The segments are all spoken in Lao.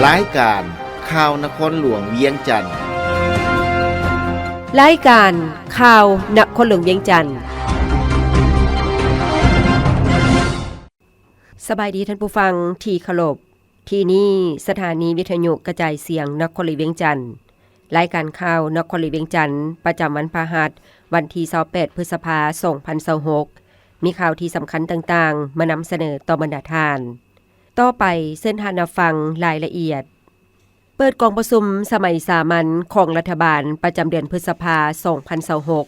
ລາຍການຂ່າວນະຄອນຫຼວງວຽງຈັນ. ລາຍການຂ່າວນະຄອນຫຼວງວຽງຈັນ. ສະບາຍດີທ່ານຜູ້ຟັງທີ່ເຄົາລົບ. ທີ່ນີ້ສະຖານີວິທະຍຸກະຈາຍສຽງນະຄອນຫຼວງວຽງຈັນ. ລາຍການຂ່າວນະຄອນຫຼວງວຽງຈັນ ປະຈຳວັນພະຫັດ ວັນທີຊາວແປດ ພຶດສະພາ ສອງພັນຊາວຫົກ ມີຂ່າວທີ່ສຳຄັນຕ່າງໆ ມານຳສະເໜີຕໍ່ບັນດາທ່ານ. ຕໍ່ໄປເຊີນທ່ານຮັບຟັງລາຍລະອຽດ. ເປີດກອງປະຊຸມສະໄໝສາມັນຂອງລັດຖະບານປະຈຳເດືອນພຶດສະພາ ສອງພັນຊາວຫົກ.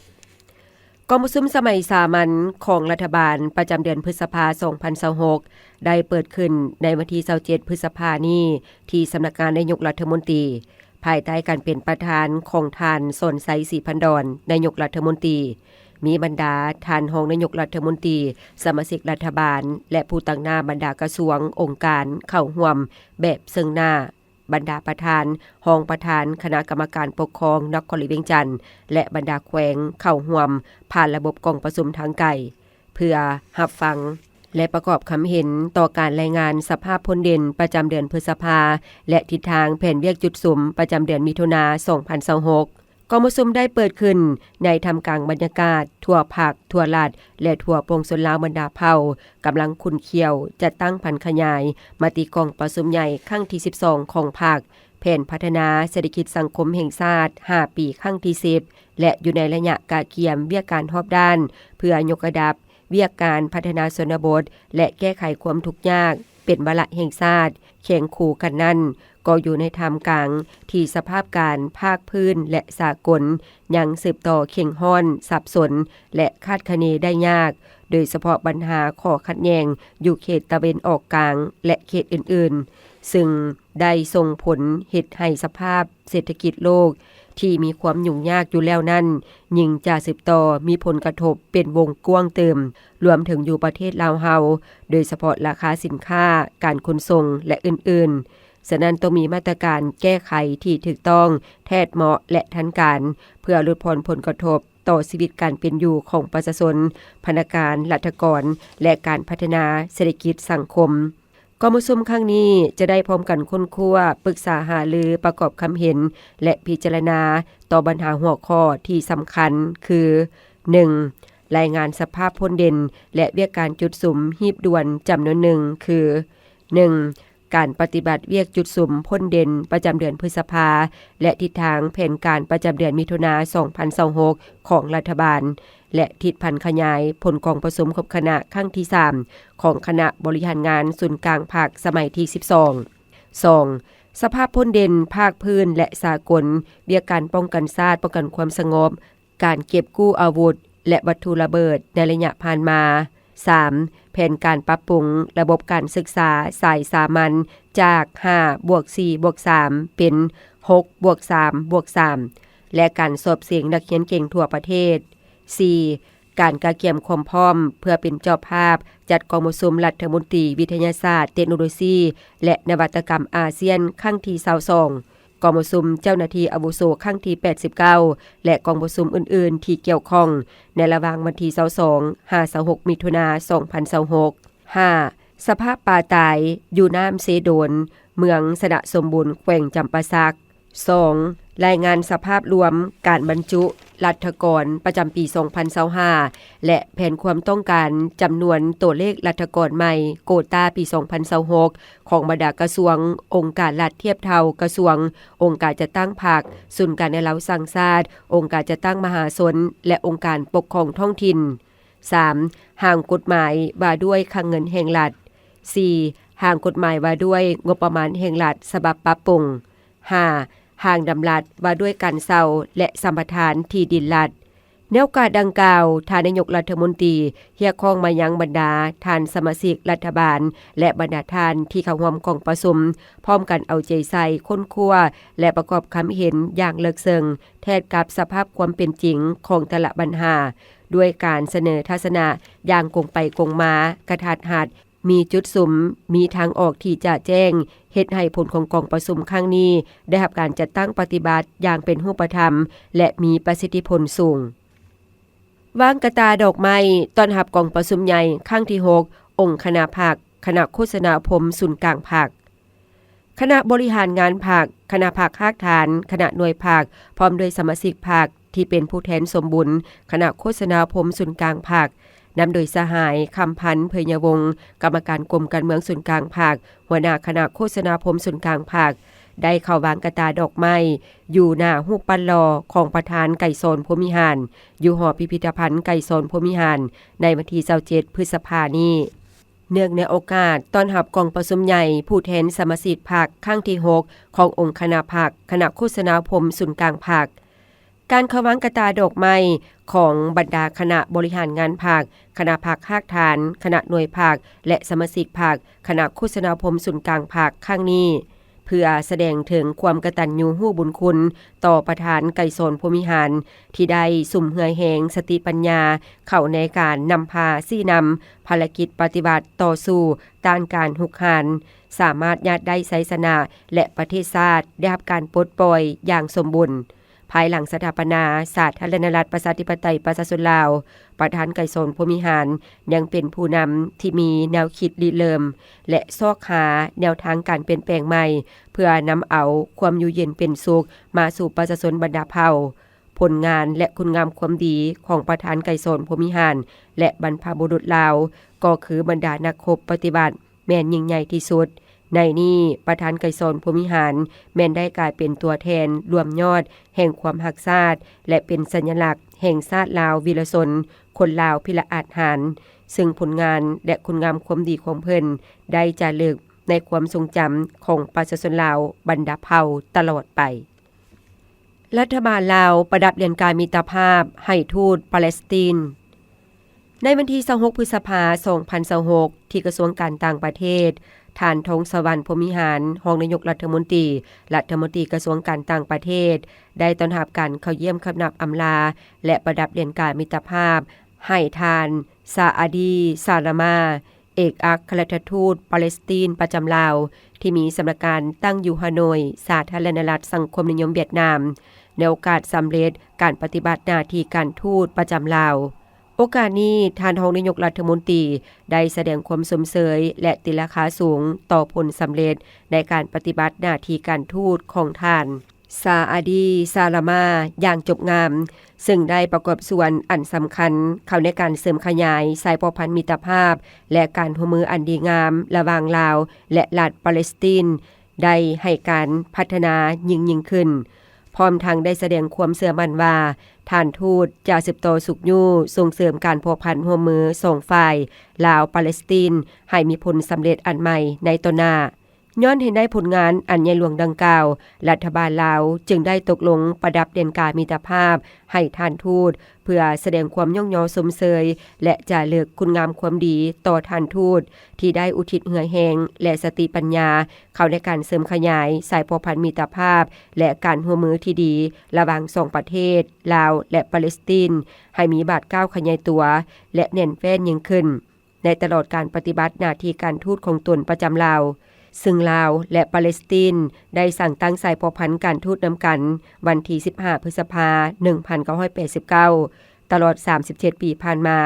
ກອງປະຊຸມສະໄໝສາມັນຂອງລັດຖະບານປະຈຳເດືອນພຶດສະພາ ສອງພັນຊາວຫົກ ໄດ້ເປີດຂຶ້ນໃນວັນທີຊາວເຈັດ ພຶດສະພານີ້ ທີ່ສຳນັກງານນາຍົກລັດຖະມົນຕີ ພາຍໃຕ້ການເປັນປະທານຂອງທ່ານ ສອນໄຊ ສີພັນດອນ ນາຍົກລັດຖະມົນຕີ, ມີບັນດາທ່ານຮອງນາຍົກລັດຖະມົນຕີ, ສະມາຊິກລັດຖະບານ ແລະ ຜູ້ຕາງໜ້າບັນດາກະຊວງ, ອົງການເຂົ້າຮ່ວມແບບເຊິ່ງໜ້າ. ບັນດາປະທານ, ຮອງປະທານຄະນະກຳມະການປົກຄອງນະຄອນຫຼວງວຽງຈັນ ແລະ ບັນດາແຂວງເຂົ້າຮ່ວມຜ່ານລະບົບກອງປະຊຸມທາງໄກ ເພື່ອຮັບຟັງ ແລະ ປະກອບຄຳເຫັນຕໍ່ການລາຍງານສະພາບພົ້ນເດັ່ນປະຈຳເດືອນພຶດສະພາ ແລະ ທິດທາງແຜນວຽກຈຸດສຸມປະຈຳເດືອນມິຖຸນາ ສອງພັນຊາວຫົກ. ກອງປະຊຸມໄດ້ເປີດຂຶ້ນໃນທ່າມກາງບັນຍາກາດທົ່ວພັກ, ທົ່ວລັດ ແລະ ທົ່ວປວງຊົນລາວບັນດາເຜົ່າ ກຳລັງຂຸ້ນຂ້ຽວຈັດຕັ້ງຜັນຂະຫຍາຍມະຕິກອງປະຊຸມໃຫຍ່ຄັ້ງທີສິບສອງຂອງພັກ, ແຜນພັດທະນາເສດຖະກິດສັງຄົມແຫ່ງຊາດຫ້າປີຄັ້ງທີສິບ ແລະ ຢູ່ໃນໄລຍະກະກຽມວຽກການຮອບດ້ານ ເພື່ອຍົກລະດັບວຽກການພັດທະນາຊົນນະບົດ ແລະ ແກ້ໄຂຄວາມທຸກຍາກເປັນວາລະແຫ່ງຊາດ. ຄຽງຄູ່ກັນນັ້ນ ກໍຢູ່ໃນທ່າມກາງທີ່ສະພາບການພາກພື້ນ ແລະ ສາກົນ ຍັງສືບຕໍ່ເຄັ່ງຮ້ອນ, ສັບສົນ ແລະ ຄາດຄະເນໄດ້ຍາກ, ໂດຍສະເພາະບັນຫາຂໍ້ຂັດແຍ່ງຢູ່ເຂດຕາເວັນອອກກາງ ແລະ ເຂດອື່ນໆ, ຊຶ່ງໄດ້ສົ່ງຜົນເຮັດໃຫ້ສະພາບເສດຖະກິດໂລກທີ່ມີຄວາມຫຍຸ້ງຍາກຢູ່ແລ້ວນັ້ນ ຍິ່ງຈະສືບຕໍ່ມີຜົນກະທົບເປັນວົງກວ້າງຕື່ມ, ລວມເຖິງຢູ່ປະເທດລາວເຮົາ, ໂດຍສະເພາະລາຄາສິນຄ້າ, ການຂົນສົ່ງ ແລະ ອື່ນໆ. ສະນັ້ນ, ຕ້ອງມີມາດຕະການແກ້ໄຂທີ່ຖືກຕ້ອງ, ແທດເໝາະ ແລະ ທັນການ ເພື່ອຫຼຸດຜ່ອນຜົນກະທົບຕໍ່ຊີວິດການເປັນຢູ່ຂອງປະຊາຊົນ, ພະນັກງານ, ລັດຖະກອນ ແລະ ການພັດທະນາເສດຖະກິດສັງຄົມ. ກອງປະຊຸມຄັ້ງນີ້ຈະໄດ້ພ້ອມກັນຄົ້ນຄວ້າ, ປຶກສາຫາລື, ປະກອບຄຳເຫັນ ແລະ ພິຈາລະນາຕໍ່ບັນຫາຫົວຂໍ້ທີ່ສຳຄັນຄື ໜຶ່ງ ລາຍງານສະພາບພົ້ນເດັ່ນ ແລະ ວຽກການຈຸດສຸມຮີບດ່ວນຈຳນວນໜຶ່ງຄື ໜຶ່ງ ການປະຕິບັດວຽກຈຸດສຸມພົ້ນເດັ່ນປະຈຳເດືອນພຶດສະພາ ແລະ ທິດທາງແຜນການປະຈຳເດືອນມິຖຸນາ ສອງພັນຊາວຫົກ ຂອງລັດຖະບານ ແລະ ທິດຜັນຂະຫຍາຍຜົນກອງປະຊຸມຄົບຄະນະຄັ້ງທີສາມ ຂອງຄະນະບໍລິຫານງານສູນກາງພັກສະໄໝທີສິບສອງ. ສອງ ສະພາບພົ້ນເດັ່ນພາກພື້ນ ແລະ ສາກົນ, ວຽກການປ້ອງກັນຊາດ, ປ້ອງກັນຄວາມສະຫງົບ, ການເກັບກູ້ອາວຸດ ແລະ ວັດຖຸລະເບີດໃນໄລຍະຜ່ານມາ. ສາມ ແຜນການປັບປຸງລະບົບການສຶກສາສາຍສາມັນຈາກຫ້າບວກສີ່ບວກສາມເປັນຫົກບວກສາມບວກສາມ ແລະ ການສອບເສັງນັກຮຽນເກັ່ງທົ່ວປະເທດ. ສີ່ ການກະກຽມຄວາມພ້ອມເພື່ອເປັນເຈົ້າພາບຈັດກອງປະຊຸມລັດຖະມົນຕີວິທະຍາສາດ, ເຕັກໂນໂລຊີ ແລະ ນະວັດຕະກຳອາຊຽນຄັ້ງທີຊາວສອງ. ກອງປະຊຸມເຈົ້າໜ້າທີ່ອາວຸໂສຄັ້ງທີແປດສິບເກົ້າ ແລະ ກອງປະຊຸມອື່ນໆທີ່ກ່ຽວຂ້ອງ ໃນລະຫວ່າງວັນທີຊາວສອງ ຫາ ຊາວຫົກ ມິຖຸນາ ສອງພັນຊາວຫົກ. ຫ້າ ສະພາບປາຕາຍຢູ່ນ້ຳເຊໂດນ ເມືອງຊະນະສົມບູນ ແຂວງຈຳປາສັກ. ສອງ ລາຍງານສະພາບລວມການບັນຈຸລັດຖະກອນປະຈຳປີສອງພັນຊາວຫ້າ ແລະ ແຜນຄວາມຕ້ອງການຈຳນວນຕົວເລກລັດຖະກອນໃໝ່ ໂກຕາ ປີສອງພັນຊາວຫົກ ຂອງບັນດາກະຊວງ, ອົງການລັດທຽບເທົ່າກະຊວງ, ອົງການຈັດຕັ້ງພັກ, ສູນການແນວລາວສ້າງຊາດ, ອົງການຈັດຕັ້ງມະຫາຊົນ ແລະ ອົງການປົກຄອງທ້ອງຖິ່ນ. ສາມ ຮ່າງກົດໝາຍວ່າດ້ວຍຄັງເງິນແຫ່ງລັດ. ສີ່ ຮ່າງກົດໝາຍວ່າດ້ວຍງົບປະມານແຫ່ງລັດ ສະບັບປັບປຸງ. ຫ້າ ຮ່າງດຳລັດວ່າດ້ວຍການເຊົ່າ ແລະ ສຳປະທານທີ່ດິນລັດ. ໃນໂອກາດດັ່ງກ່າວ, ທ່ານນາຍົກລັດຖະມົນຕີຮຽກຮ້ອງມາຍັງບັນດາທ່ານສະມາຊິກລັດຖະບານ ແລະ ບັນດາທ່ານທີ່ເຂົ້າຮ່ວມກອງປະຊຸມ ພ້ອມກັນເອົາໃຈໃສ່ຄົ້ນຄວ້າ ແລະ ປະກອບຄຳເຫັນຢ່າງເລິກເຊິ່ງ ແທດກັບສະພາບຄວາມເປັນຈິງຂອງແຕ່ລະບັນຫາ ດ້ວຍການສະເໜີທັດສະນະຢ່າງກົງໄປກົງມາ, ກະທັດຮັດ, ມີຈຸດສຸມ, ມີທາງອອກທີ່ຈະແຈ້ງ, ເຮັດໃຫ້ຜົນຂອງກອງປະຊຸມຄັ້ງນີ້ໄດ້ຮັບການຈັດຕັ້ງປະຕິບັດຢ່າງເປັນຮູບປະທຳ ແລະ ມີປະສິດທິຜົນສູງ. ວາງກະຕ່າດອກໄມ້ຕ້ອນຮັບກອງປະຊຸມໃຫຍ່ຄັ້ງທີຫົກ ອົງຄະນະພັກ, ຄະນະໂຄສະນາອົບຮົມສູນກາງພັກ. ຄະນະບໍລິຫານງານພັກ, ຄະນະພັກຮາກຖານ, ຄະນະໜ່ວຍພັກ ພ້ອມດ້ວຍສະມາຊິກພັກທີ່ເປັນຜູ້ແທນສົມບູນ, ຄະນະໂຄສະນາອົບຮົມສູນກາງພັກ ນຳໂດຍສະຫາຍ ຄຳພັນ ເຜີຍຍະວົງ ກຳມະການກົມການເມືອງສູນກາງພັກ, ຫົວໜ້າຄະນະໂຄສະນາອົບຮົມສູນກາງພັກ ໄດ້ເຂົ້າວາງກະຕ່າດອກໄມ້ຢູ່ໜ້າຮູບປັ້ນຫຼໍ່ຂອງປະທານໄກສອນ ພົມວິຫານ ຢູ່ຫໍພິພິທະພັນໄກສອນ ພົມວິຫານ ໃນວັນທີຊາວເຈັດ ພຶດສະພານີ້. ເນື່ອງໃນໂອກາດຕ້ອນຮັບກອງປະຊຸມໃຫຍ່ຜູ້ແທນສະມາຊິກພັກຄັ້ງທີຫົກ ຂອງອົງຄະນະພັກ, ຄະນະໂຄສະນາອົບຮົມສູນກາງພັກ, ການເຂົ້າວາງກະຕ່າດອກໄມ້ຂອງບັນດາຄະນະບໍລິຫານງານພັກ, ຄະນະພັກຮາກຖານ, ຄະນະໜ່ວຍພັກ ແລະ ສະມາຊິກພັກ, ຄະນະໂຄສະນາອົບຮົມສູນກາງພັກຄັ້ງນີ້ ເພື່ອສະແດງເຖິງຄວາມກະຕັນຍູຮູ້ບຸນຄຸນຕໍ່ປະທານໄກສອນ ພົມວິຫານ ທີ່ໄດ້ສຸມເຫື່ອແຮງສະຕິປັນຍາເຂົ້າໃນການນຳພາຊີ້ນຳພາລະກິດປະຕິວັດຕໍ່ສູ້ຕ້ານການຮຸກຮານ, ສາມາດຍາດໄດ້ໄຊຊະນະ ແລະ ປະເທດຊາດໄດ້ຮັບການປົດປ່ອຍຢ່າງສົມບູນ. ພາຍຫຼັງສະຖາປະນາສາທາລະນະລັດປະຊາທິປະໄຕປະຊາຊົນລາວ, ປະທານໄກສອນ ພົມວິຫານ ຍັງເປັນຜູ້ນຳທີ່ມີແນວຄິດລິເລີ່ມ ແລະ ຊອກຫາແນວທາງການປ່ຽນແປງໃໝ່ ເພື່ອນຳເອົາຄວາມຢູ່ເຢັນເປັນສຸກມາສູ່ປະຊາຊົນບັນດາເຜົ່າ. ຜົນງານ ແລະ ຄຸນງາມຄວາມດີຂອງປະທານໄກສອນ ພົມວິຫານ ແລະ ບັນພະບຸລຸດລາວ ກໍຄືບັນດານັກຮົບປະຕິວັດ ແມ່ນຍິ່ງໃຫຍ່ທີ່ສຸດ. ໃນນີ້ ປະທານໄກສອນ ພົມວິຫານ ແມ່ນໄດ້ກາຍເປັນຕົວແທນລວມຍອດແຫ່ງຄວາມຮັກຊາດ ແລະ ເປັນສັນຍະລັກແຫ່ງຊາດລາວວີລະຊົນ, ຄົນລາວພິລະອາດຫານ, ເຊິ່ງຜົນງານ ແລະ ຄຸນງາມຄວາມດີຂອງເພິ່ນໄດ້ຈາລຶກໃນຄວາມຊົງຈຳຂອງປະຊາຊົນລາວບັນດາເຜົ່າຕະຫຼອດໄປ. ລັດຖະບານລາວປະດັບຫຼຽນກາມິດຕະພາບໃຫ້ທູດປາເລສຕີນ. ໃນວັນທີຊາວຫົກ ພຶດສະພາ ສອງພັນຊາວຫົກ ທີ່ກະຊວງການຕ່າງປະເທດ, ທ່ານ ທອງສະຫວັນ ພົມວິຫານ ຮອງນາຍົກລັດຖະມົນຕີ, ລັດຖະມົນຕີກະຊວງການຕ່າງປະເທດ ໄດ້ຕ້ອນຮັບການເຂົ້າຢ້ຽມຄຳນັບອຳລາ ແລະ ປະດັບຫຼຽນກາມິດຕະພາບໃຫ້ທ່ານ ຊາອາດີ ຊາລາມາ ເອກອັກຄະລັດຖະທູດປາເລສຕີນປະຈຳລາວ ທີ່ມີສຳນັກງານຕັ້ງຢູ່ຮາໂນຍ, ສາທາລະນະລັດສັງຄົມນິຍົມຫວຽດນາມ ໃນໂອກາດສຳເລັດການປະຕິບັດໜ້າທີ່ການທູດປະຈຳລາວ. ໂອກາດນີ້, ທ່ານຮອງນາຍົກລັດຖະມົນຕີໄດ້ສະແດງຄວາມຊົມເຊີຍ ແລະ ຕີລາຄາສູງຕໍ່ຜົນສຳເລັດໃນການປະຕິບັດໜ້າທີ່ການທູດຂອງທ່ານ ຊາອາດີ ຊາລາມາ ຢ່າງຈົບງາມ, ເຊິ່ງໄດ້ປະກອບສ່ວນອັນສຳຄັນເຂົ້າໃນການເສີມຂະຫຍາຍສາຍພົວພັນມິດຕະພາບ ແລະ ການຮ່ວມມືອັນດີງາມລະຫວ່າງລາວ ແລະ ລັດປາເລສຕີນ ໄດ້ໃຫ້ການພັດທະນາຍິ່ງໆຂຶ້ນ, ພ້ອມທັງໄດ້ສະແດງຄວາມເຊື່ອໝັ້ນວ່າ ທ່ານທູດຈະສືບຕໍ່ຊຸກຍູ້ສົ່ງເສີມການພົວພັນຮ່ວມມືສອງຝ່າຍ ລາວ-ປາເລສຕີນ ໃຫ້ມີຜົນສຳເລັດອັນໃໝ່ໃນຕໍ່ໜ້າ. ຍ້ອນເຫັນໄດ້ຜົນງານອັນໃຫຍ່ຫຼວງດັ່ງກ່າວ, ລັດຖະບານລາວຈຶ່ງໄດ້ຕົກລົງປະດັບຫຼຽນກາມິດຕະພາບໃຫ້ທ່ານທູດ ເພື່ອສະແດງຄວາມຍ້ອງຍໍຊົມເຊີຍ ແລະ ຈາລຶກຄຸນງາມຄວາມດີຕໍ່ທ່ານທູດ ທີ່ໄດ້ອຸທິດເຫື່ອແຮງ ແລະ ສະຕິປັນຍາເຂົ້າໃນການເສີມຂະຫຍາຍສາຍພົວພັນມິດຕະພາບ ແລະ ການຮ່ວມມືທີ່ດີລະຫວ່າງສອງປະເທດ ລາວ ແລະ ປາເລສຕີນ ໃຫ້ມີບາດກ້າວຂະຫຍາຍຕົວ ແລະ ແໜ້ນແຟ້ນຍິ່ງຂຶ້ນ. ໃນຕະຫຼອດການປະຕິບັດໜ້າທີ່ການທູດຂອງຕົນປະຈຳລາວ, ຊຶ່ງລາວ ແລະ ປາເລສຕີນ ໄດ້ສ້າງຕັ້ງສາຍພົວພັນການທູດນຳກັນ ວັນທີສິບຫ້າ ພຶດສະພາ ໜຶ່ງພັນເກົ້າຮ້ອຍແປດສິບເກົ້າ. ຕະຫຼອດສາມສິບເຈັດປີຜ່ານມາ,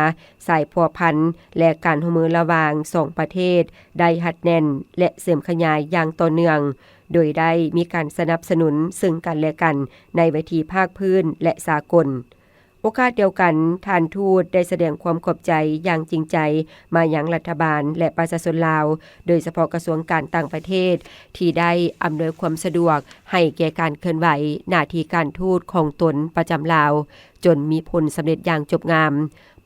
ສາຍພົວພັນ ແລະ ການຮ່ວມມືລະຫວ່າງສອງປະເທດ ໄດ້ຮັດແໜ້ນ ແລະ ເສີມຂະຫຍາຍຢ່າງຕໍ່ເນື່ອງ, ໂດຍໄດ້ມີການສະໜັບສະໜູນເຊິ່ງກັນ ແລະ ກັນໃນເວທີພາກພື້ນ ແລະ ສາກົນ. ໂອກາດດຽວກັນ, ທ່ານທູດໄດ້ສະແດງຄວາມຂອບໃຈຢ່າງຈິງໃຈມາຍັງລັດຖະບານ ແລະ ປະຊາຊົນລາວ, ໂດຍສະເພາະກະຊວງການຕ່າງປະເທດ ທີ່ໄດ້ອຳນວຍຄວາມສະດວກໃຫ້ແກ່ການເຄື່ອນໄຫວໜ້າທີ່ການທູດຂອງຕົນປະຈຳລາວ ຈົນມີຜົນສຳເລັດຢ່າງຈົບງາມ,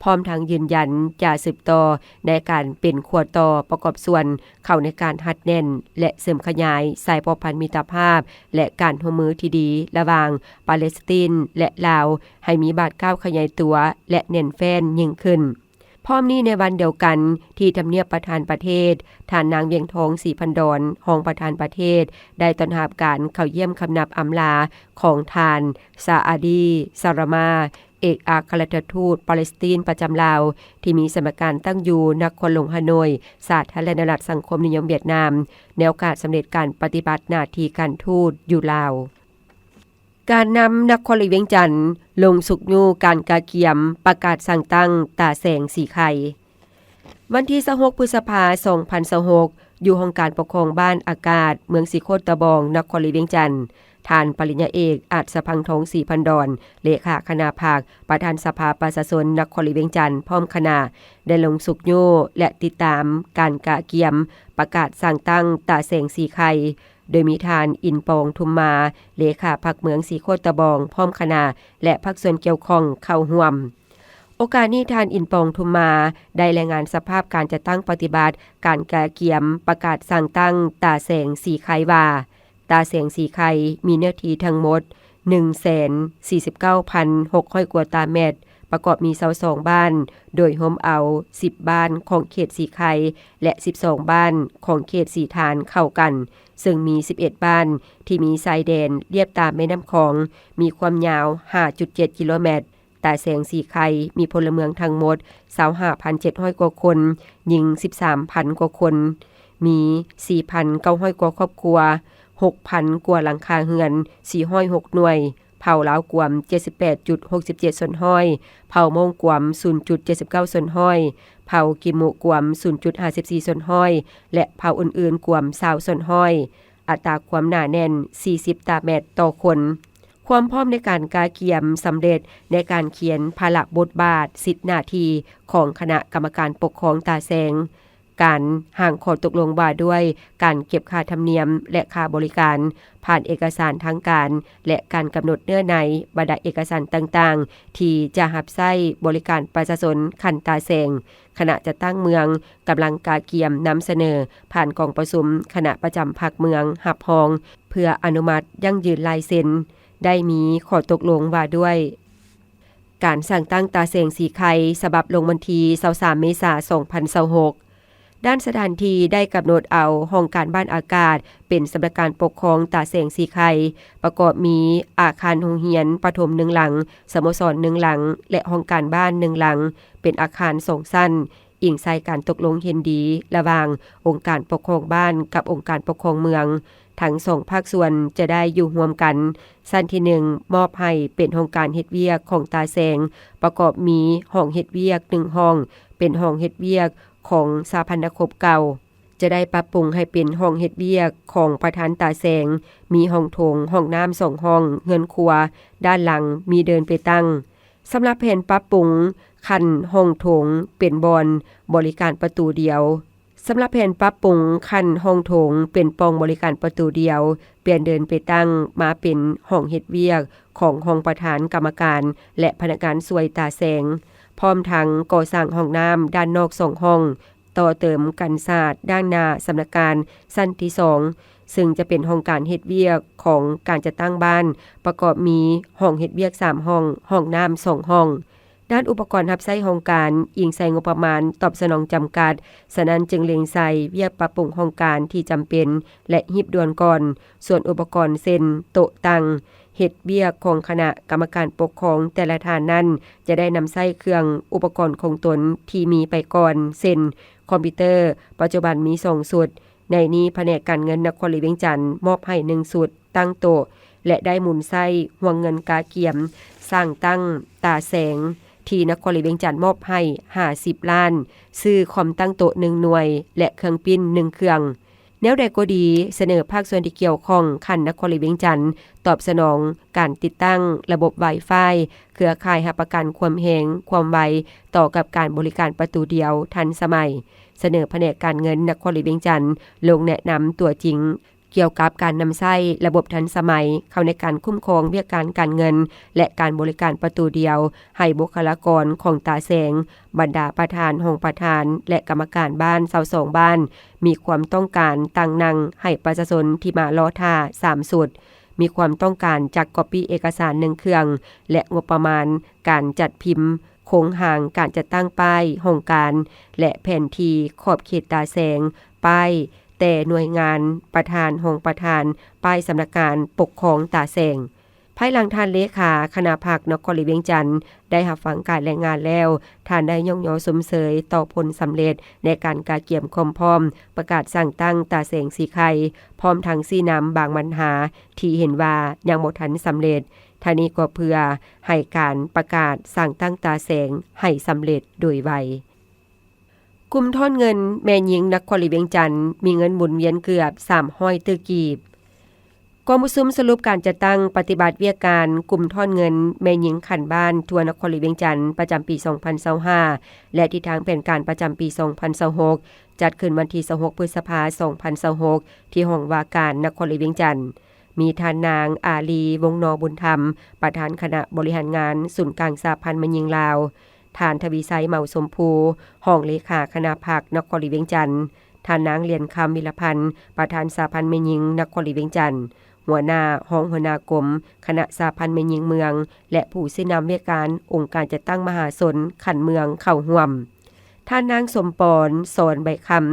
ພ້ອມທັງຢືນຢັນຈະສືບຕໍ່ໃນການເປັນຂົ້ວຕໍ່ປະກອບສ່ວນ ເຂົ້າໃນການຮັດແໜ້ນ ແລະ ເສີມຂະຫຍາຍສາຍພົວພັນມິດຕະພາບ ແລະ ການຮ່ວມມືທີ່ດີລະຫວ່າງປາເລສຕີນ ແລະ ລາວ ໃຫ້ມີບາດກ້າວຂະຫຍາຍຕົວ ແລະ ແໜ້ນແຟ້ນຍິ່ງຂຶ້ນ. ພ້ອມນີ້ໃນວັນດຽວກັນ ທີ່ທຳນຽບປະທານປະເທດ, ທ່ານນາງ ວຽງທອງ ສີພັນດອນ ຮອງປະທານປະເທດ ໄດ້ຕ້ອນຮັບການເຂົ້າຢ້ຽມຄຳນັບອຳລາຂອງທ່ານ ຊາອາດີ ຊາລາມາ ເອກອັກຄະລັດຖະທູດປາເລສຕີນປະຈຳລາວ ທີ່ມີສຳນັກງານຕັ້ງຢູ່ນະຄອນຫຼວງຮາໂນຍ, ສາທາລະນະລັດສັງຄົມນິຍົມຫວຽດນາມ ໃນໂອກາດສຳເລັດການປະຕິບັດໜ້າທີ່ການທູດຢູ່ລາວ. ການນຳນະຄອນຫຼວງວຽງຈັນລົງຊຸກຍູ້ການກະກຽມປະກາດສ້າງຕັ້ງຕາແສງສີໄຂ່. ວັນທີຊາວຫົກ ພຶດສະພາ ສອງພັນຊາວຫົກ ຢູ່ຫ້ອງການປົກຄອງບ້ານອາກາດ ເມືອງສີໂຄດຕະບອງ ນະຄອນຫຼວງວຽງຈັນ, ທ່ານປະລິນຍາເອກ ອາດສະພັງທອງ ສີພັນດອນ ເລຂາຄະນະພັກ ປະທານສະພາປະຊາຊົນນະຄອນຫຼວງວຽງຈັນ ພ້ອມຄະນະ ໄດ້ລົງຊຸກຍູ້ ແລະ ຕິດຕາມການກະກຽມປະກາດສ້າງຕັ້ງຕາແສງສີໄຂ່ ໂດຍມີທ່ານ ອິນປອງ ທຸມມາ ເລຂາພັກເມືອງສີໂຄດຕະບອງ ພ້ອມຄະນະ ແລະ ພາກສ່ວນກ່ຽວຂ້ອງເຂົ້າຮ່ວມ. ໂອກາດນີ້ ທ່ານ ອິນປອງ ທຸມມາ ໄດ້ລາຍງານສະພາບການຈັດຕັ້ງປະຕິບັດການກະກຽມປະກາດສ້າງຕັ້ງຕາແສງສີໄຂ່ວ່າ, ຕາແສງສີໄຂ່ມີເນື້ອທີ່ທັງໝົດ ໜຶ່ງແສນສີ່ສິບເກົ້າພັນຫົກຮ້ອຍກວ່າຕາແມັດ, ປະກອບມີຊາວສອງບ້ານ, ໂດຍໂຮມເອົາສິບບ້ານຂອງເຂດສີໄຂ່ ແລະ ສິບສອງບ້ານຂອງເຂດສີທານເຂົ້າກັນ, ເຊິ່ງມີສິບເອັດບ້ານທີ່ມີຊາຍແດນລຽບຕາມແມ່ນ້ຳຂອງ, ມີຄວາມຍາວຫ້າຈຸດເຈັດກິໂລແມັດ. ຕາແສງສີໄຂ່ມີພົນລະເມືອງທັງໝົດຊາວຫ້າພັນເຈັດຮ້ອຍກວ່າຄົນ, ຍິງສິບສາມພັນກວ່າຄົນ, ມີສີ່ພັນເກົ້າຮ້ອຍກວ່າຄອບຄົວ, ຫົກພັນກວ່າຫຼັງຄາເຮືອນ, ສີ່ຮ້ອຍຫົກໜ່ວຍ, ເຜົ່າລາວກວມເຈັດສິບແປດຈຸດຫົກສິບເຈັດສ່ວນຮ້ອຍ, ເຜົ່າມົ້ງກວມສູນຈຸດເຈັດສິບເກົ້າສ່ວນຮ້ອຍ, ເຜົ່າກິມມຸກວມສູນຈຸດຫ້າສິບສີ່ສ່ວນຮ້ອຍ ແລະ ເຜົ່າອື່ນໆກວມຊາວສ່ວນຮ້ອຍ. ອັດຕາຄວາມໜາແໜ້ນສີ່ສິບຕາແມັດຕໍ່ຄົນ. ຄວາມພ້ອມໃນການກະກຽມສຳເລັດໃນການຂຽນພາລະບົດບາດ, ສິດໜ້າທີ່ຂອງຄະນະກຳມະການປົກຄອງຕາແສງ, ການຮ່າງຂໍ້ຕົກລົງວ່າດ້ວຍການເກັບຄ່າທຳນຽມ ແລະ ຄ່າບໍລິການ ຜ່ານເອກະສານທາງການ ແລະ ການກຳນົດເນື້ອໃນບັນດາເອກະສານຕ່າງໆ ທີ່ຈະຮັບໃຊ້ບໍລິການປະຊາຊົນຂັ້ນຕາແສງ. ຄະນະຈັດຕັ້ງເມືອງກຳລັງກະກຽມນຳສະເໜີຜ່ານກອງປະຊຸມຄະນະປະຈຳພັກເມືອງຮັບຮອງ ເພື່ອອະນຸມັດຢັ້ງຢືນລາຍເຊັນ. ໄດ້ມີຂໍ້ຕົກລົງວ່າດ້ວຍການສ້າງຕັ້ງຕາແສງສີໄຂ່ ສະບັບລົງວັນທີຊາວສາມເມສາ ສອງພັນຊາວຫົກ. ດ້ານສະຖານທີ່ໄດ້ກຳນົດເອົາຫ້ອງການບ້ານອາກາດເປັນສຳນັກງານປົກຄອງຕາແສງສີໄຂ່, ປະກອບມີອາຄານໂຮງຮຽນປະຖົມໜຶ່ງຫຼັງ, ສະໂມສອນໜຶ່ງຫຼັງ ແລະ ຫ້ອງການບ້ານໜຶ່ງຫຼັງ, ເປັນອາຄານສອງຊັ້ນ, ອີງໃສ່ການຕົກລົງເຫັນດີລະຫວ່າງອົງການປົກຄອງບ້ານກັບອົງການປົກຄອງເມືອງ. ທັງສອງພາກສ່ວນຈະໄດ້ຢູ່ຮ່ວມກັນ. ຊັ້ນທີໜຶ່ງ ມອບໃຫ້ເປັນຫ້ອງການເຮັດວຽກຂອງຕາແສງ, ປະກອບມີຫ້ອງເຮັດວຽກໜຶ່ງຫ້ອງ, ເປັນຫ້ອງເຮັດວຽກຂອງສະຫະພັນນະຄົບເກົ່າ. ຈະໄດ້ປັບປຸງໃຫ້ເປັນຫ້ອງເຮັດວຽກຂອງປະທານຕາແສງ, ມີຫ້ອງໂຖງ, ຫ້ອງນ້ຳສອງຫ້ອງ, ເຮືອນຄົວດ້ານຫຼັງມີເດີ່ນໄປຕັ້ງ. ສຳລັບແຜນປັບປຸງຂັ້ນຫ້ອງໂຖງເປັນບ່ອນບໍລິການປະຕູດຽວ. ສຳລັບແຜນປັບປຸງຂັ້ນຫ້ອງໂຖງເປັນປ່ອງບໍລິການປະຕູດຽວ, ປ່ຽນເດີ່ນໄປຕັ້ງມາເປັນຫ້ອງເຮັດວຽກຂອງຮອງປະທານກຳມະການ ແລະ ພະນັກງານຊ່ວຍຕາແສງ, ພ້ອມທັງກໍ່ສ້າງຫ້ອງນ້ຳດ້ານນອກສອງຫ້ອງ, ຕໍ່ເຕີມກັນສາດດ້ານໜ້າສຳນັກງານຊັ້ນທີສອງ, ເຊິ່ງຈະເປັນຫ້ອງການເຮັດວຽກຂອງການຈັດຕັ້ງບ້ານ, ປະກອບມີຫ້ອງເຮັດວຽກສາມຫ້ອງ, ຫ້ອງນ້ຳສອງຫ້ອງ. ດ້ານອຸປະກອນຮັບໃຊ້ຫ້ອງການອີງໃສ່ງົບປະມານຕອບສະໜອງຈຳກັດ, ສະນັ້ນຈຶ່ງເລັງໃສ່ວຽກປັບປຸງຫ້ອງການທີ່ຈຳເປັນ ແລະ ຮີບດ່ວນກ່ອນ. ສ່ວນອຸປະກອນເຊັ່ນ ໂຕະຕັ່ງເຮັດວຽກຂອງຄະນະກຳມະການປົກຄອງແຕ່ລະທ່ານນັ້ນ ຈະໄດ້ນຳໃຊ້ເຄື່ອງອຸປະກອນຂອງຕົນທີ່ມີໄປກ່ອນ ເຊັ່ນ ຄອມພິວເຕີ, ປັດຈຸບັນມີສອງຊຸດ. ໃນນີ້ພະແນກການເງິນນະຄອນຫຼວງວຽງຈັນມອບໃຫ້ໜຶ່ງຊຸດ ຕັ້ງໂຕະ ແລະ ໄດ້ໝູນໃຊ້ຮ່ວງເງິນກະກຽມສ້າງຕັ້ງຕາແສງ ທີ່ນະຄອນຫຼວງວຽງຈັນມອບໃຫ້ຫ້າສິບລ້ານ, ຊື້ຄອມຕັ້ງໂຕະໜຶ່ງໜ່ວຍ ແລະ ເຄື່ອງປຣິ້ນໜຶ່ງເຄື່ອງ. ແນວໃດກໍດີ, ສະເໜີພາກສ່ວນທີ່ກ່ຽວຂ້ອງຂັ້ນນະຄອນຫຼວງວຽງຈັນ ຕອບສະໜອງການຕິດຕັ້ງລະບົບ Wi-Fi ເຄືອຂ່າຍຮັບປະກັນຄວາມແຮງ, ຄວາມໄວ ຕໍ່ກັບການບໍລິການປະຕູດຽວທັນສະໄໝ. ສະເໜີພະແນກການເງິນນະຄອນຫຼວງວຽງຈັນລົງແນະນຳຕົວຈິງ ກ່ຽວກັບການນຳໃຊ້ລະບົບທັນສະໄໝເຂົ້າໃນການຄຸ້ມຄອງວຽກການການເງິນ ແລະ ການບໍລິການປະຕູດຽວໃຫ້ບຸກຄະລາກອນຂອງຕາແສງ, ບັນດາປະທານ, ຮອງປະທານ ແລະ ກຳມະການບ້ານຊາວສອງບ້ານ ມີຄວາມຕ້ອງການຕາງນັ່ງໃຫ້ປະຊາຊົນທີ່ມາລໍຖ້າສາມຊຸດ, ມີຄວາມຕ້ອງການຈັກກອບປີ້ເອກະສານໜຶ່ງເຄື່ອງ ແລະ ງົບປະມານການຈັດພິມ ໂຄງຮ່າງການຈັດຕັ້ງປ້າຍຫ້ອງການ ແລະ ແຜນທີ່ຂອບເຂດຕາແສງ, ປ້າຍແຕ່ໜ່ວຍງານ, ປະທານ, ຮອງປະທານ, ປ້າຍສຳນັກງານປົກຄອງຕາແສງ. ພາຍຫຼັງທ່ານເລຂາຄະນະພັກນະຄອນຫຼວງວຽງຈັນ ໄດ້ຮັບຟັງການລາຍງານແລ້ວ, ທ່ານໄດ້ຍ້ອງຍໍຊົມເຊີຍຕໍ່ຜົນສຳເລັດໃນການກະກຽມຄວາມພ້ອມປະກາດສ້າງຕັ້ງຕາແສງສີໄຂ່, ພ້ອມທັງຊີ້ນຳບາງບັນຫາທີ່ເຫັນວ່າຍັງບໍ່ທັນສຳເລັດ. ທາງນີ້ກໍເພື່ອໃຫ້ການປະກາດສ້າງຕັ້ງຕາແສງໃຫ້ສຳເລັດໂດຍໄວ. ກຸ່ມຖອນເງິນແມ່ຍິງນະຄອນຫຼວງວຽງຈັນ ມີເງິນໝູນວຽນເກືອບສາມຮ້ອຍຕື້ກີບ. ກອງປະຊຸມສະຫຼຸບການຈັດຕັ້ງປະຕິບັດວຽກການກຸ່ມຖອນເງິນແມ່ຍິງຂັ້ນບ້ານທົ່ວນະຄອນຫຼວງວຽງຈັນ ປະຈຳປີສອງພັນຊາວຫ້າ ແລະ ທິດທາງແຜນການປະຈຳປີສອງພັນຊາວຫົກ ຈັດຂຶ້ນວັນທີຊາວຫົກ ພຶດສະພາ ສອງພັນຊາວຫົກ ທີ່ຫ້ອງວ່າການນະຄອນຫຼວງວຽງຈັນ. ມີທ່ານນາງ ອາລີ ວົງນໍບຸນທຳ ປະທານຄະນະບໍລິຫານງານສູນກາງສະຫະພັນແມ່ຍິງລາວ, ທ່ານ ທະວີໄຊ ເໝົາຊົມພູ ຮອງເລຂາຄະນະພັກນະຄອນຫຼວງວຽງຈັນ, ທ່ານນາງ ລຽນຄຳ ວິລະພັນ ປະທານສະຫະພັນແມ່ຍິງນະຄອນຫຼວງວຽງຈັນ, ຫົວໜ້າ, ຮອງຫົວໜ້າກົມຄະນະສະຫະພັນແມ່ຍິງເມືອງ ແລະ ຜູ້ຊີ້ນຳວຽກການອົງການຈັດຕັ້ງມະຫາຊົນຂັ້ນເມືອງເຂົ້າຮ່ວມ. ທ່ານນາງ ສົມປອນ ສອນໃບຄຳ